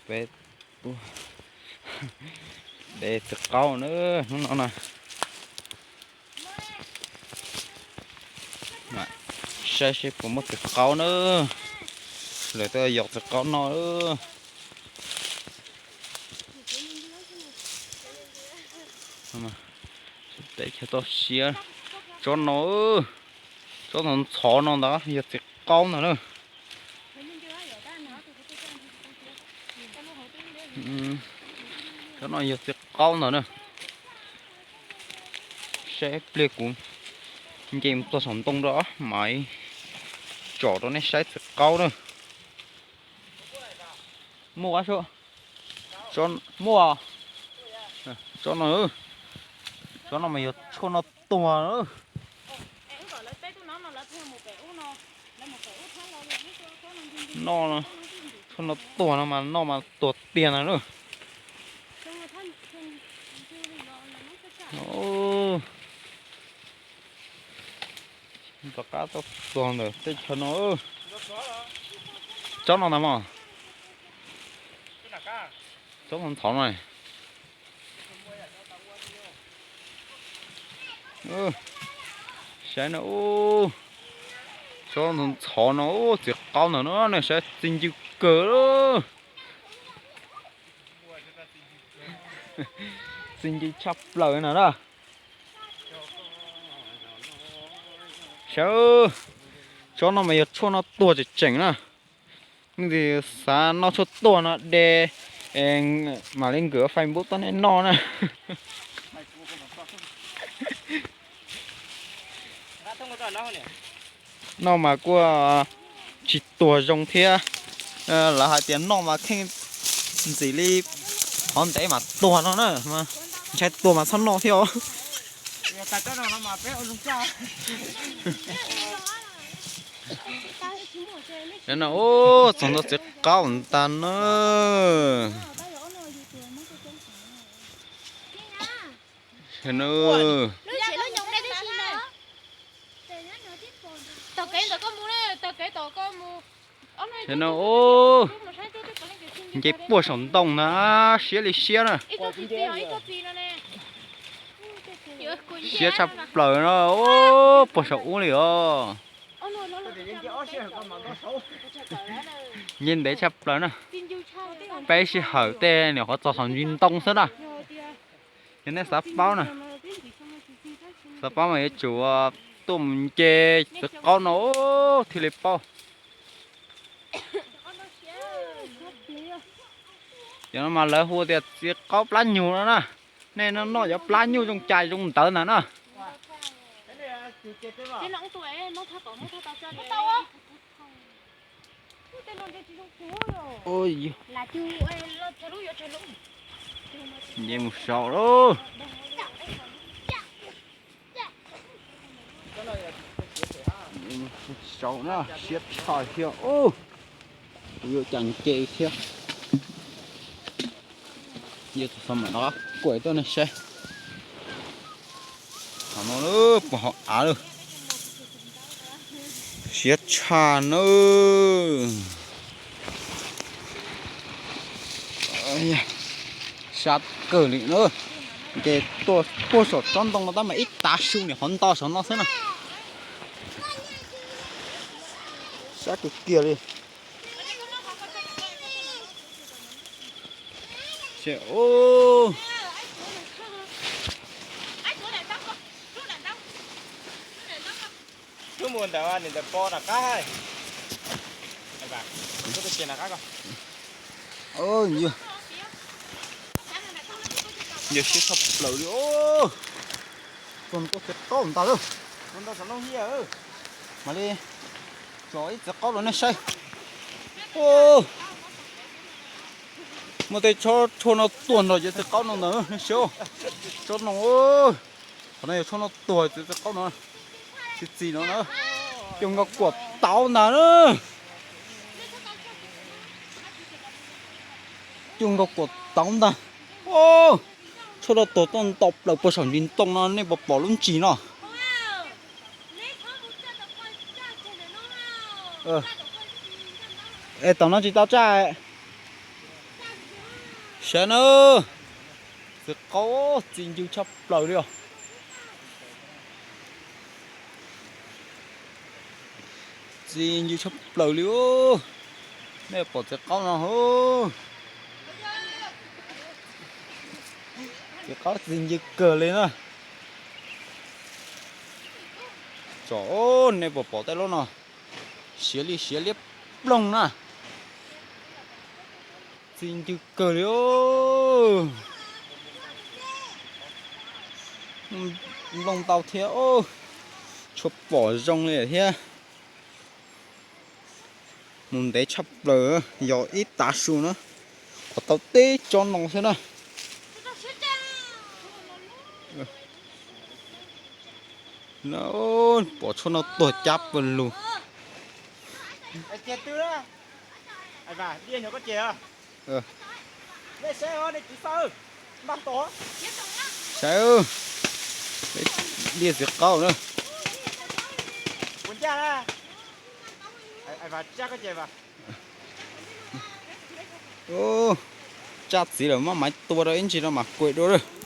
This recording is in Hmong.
Peb tuaj de txiv qaub na, hnub no na. Saib seb puas muaj txiv qaub na. Lawv tuaj yos txiv qaub noj. Teb chaws toj siab, tsob no, tsob ntxhov ntxhov no ntag yog txiv qaub ntag na. Tsob no yog txiv qaub ntag na. Saib pliag kuv nce mus txog saum ntoo rau mam tsom rau nej saib txiv qaub na. Muaj, muaj, tsob no, tsob no mas yog tshuaj noj tuag na. Noj, tshuaj noj tuag no mas noj mas tuag tiag na. Rov qab tuaj txog ntawm teb chaws no. Tsob no ntag mog. Tsob ntxhov ntxhov no. Saib no, tsob ntxhov ntxhov no, txiv qaub ntag no, nej saib txi ncw kawg. Txi ncw tshaj plaws no na. Saib, tsob no mas yog tshuaj noj tuag tseem tseem na. Nej xav noj tshuaj tuag no de mam li nkag Facebook tuaj nej noj na. Noj mas kuj tsis tuag zoo thiab. Lawv hais tias noj mas kheej ntxim li qhov ntev mas tuag no na. Ntshai tuag mas txhob noj thiab os. No, txog ntau txiv qaub ntag na. Tam kev ntawm koj mus, tam kev tom koj mus. Tam no, nce puag saum ntoo na, siab li siab na. Siab tshaj plaws no, puag saum ub li os. Nce ntev tshaj plaws na. Peb sij hawm tej nyuam qhuav txog saum ntsis ntoo xwb na. Yog nej xav paub na, xav paub mas yuav tsum tuaj mus nce txiv qaub no thiaj li paub. Cov no mas lawv hu tias txiv qaub plab nyuj no na. Nej noj noj cov plab nyuj zoo cai zoo ntawd ntag na. Nce mus saum lauj. Saum na, siab tshaj thiab. Kuv yuav cas nce thiab. Kuam tuaj nej saib. Qhov no puag hauv av lawm. Siab tshaj nawb. Sab kawg li na. Ces tuaj puag saum tsob ntoo no tab mas ib tav su nim qhov nto saum no xwb na. Sab kawg kiag li. Ub, mus ntawd nim ntawd po nram qab. Yog siab tshaj plaws li os. Txog ntua txiv qaub ntag lawm. Mam li tso ib txiv qaub rau nej saib. Muaj tej tsob tshuaj no tuag nrog cov txiv qaub no ntag nej saib. Tsob no, qhov no yog tshuaj no tuag cov txiv qaub no. Txi txiv no na, cuag nkaus kuam tauv ntag na. Cuag nkaus kuam tauv ntag. Tshuaj no tuag tuaj nto plaws puag saum ntsis ntoo no, nej puas pom lub ntsis no? Es tom no tsis tau tsaj. Saib na, txiv qaub txi ncw tshaj plaws li os. Txi ncw tshaj plaws li os. Nej pom txiv qaub no, txiv qaub txi ncw kawg li na. Tsom, nej puas pom tej lub no, siav li siav liab ploog na. Txi ncw kawg li. Nplooj ntau thiab, tshuav pom zoo li thiab. Mus ntev tshaj plaws, yog ib tav su na, kom tau teb tsob no xwb na. Pom tshuaj no tuag cab pawg lug. Saib, liaj txiv qaub na. Tsab txiv lawm, maj mam tua rau ib ntsis no mas kuam dua lawm.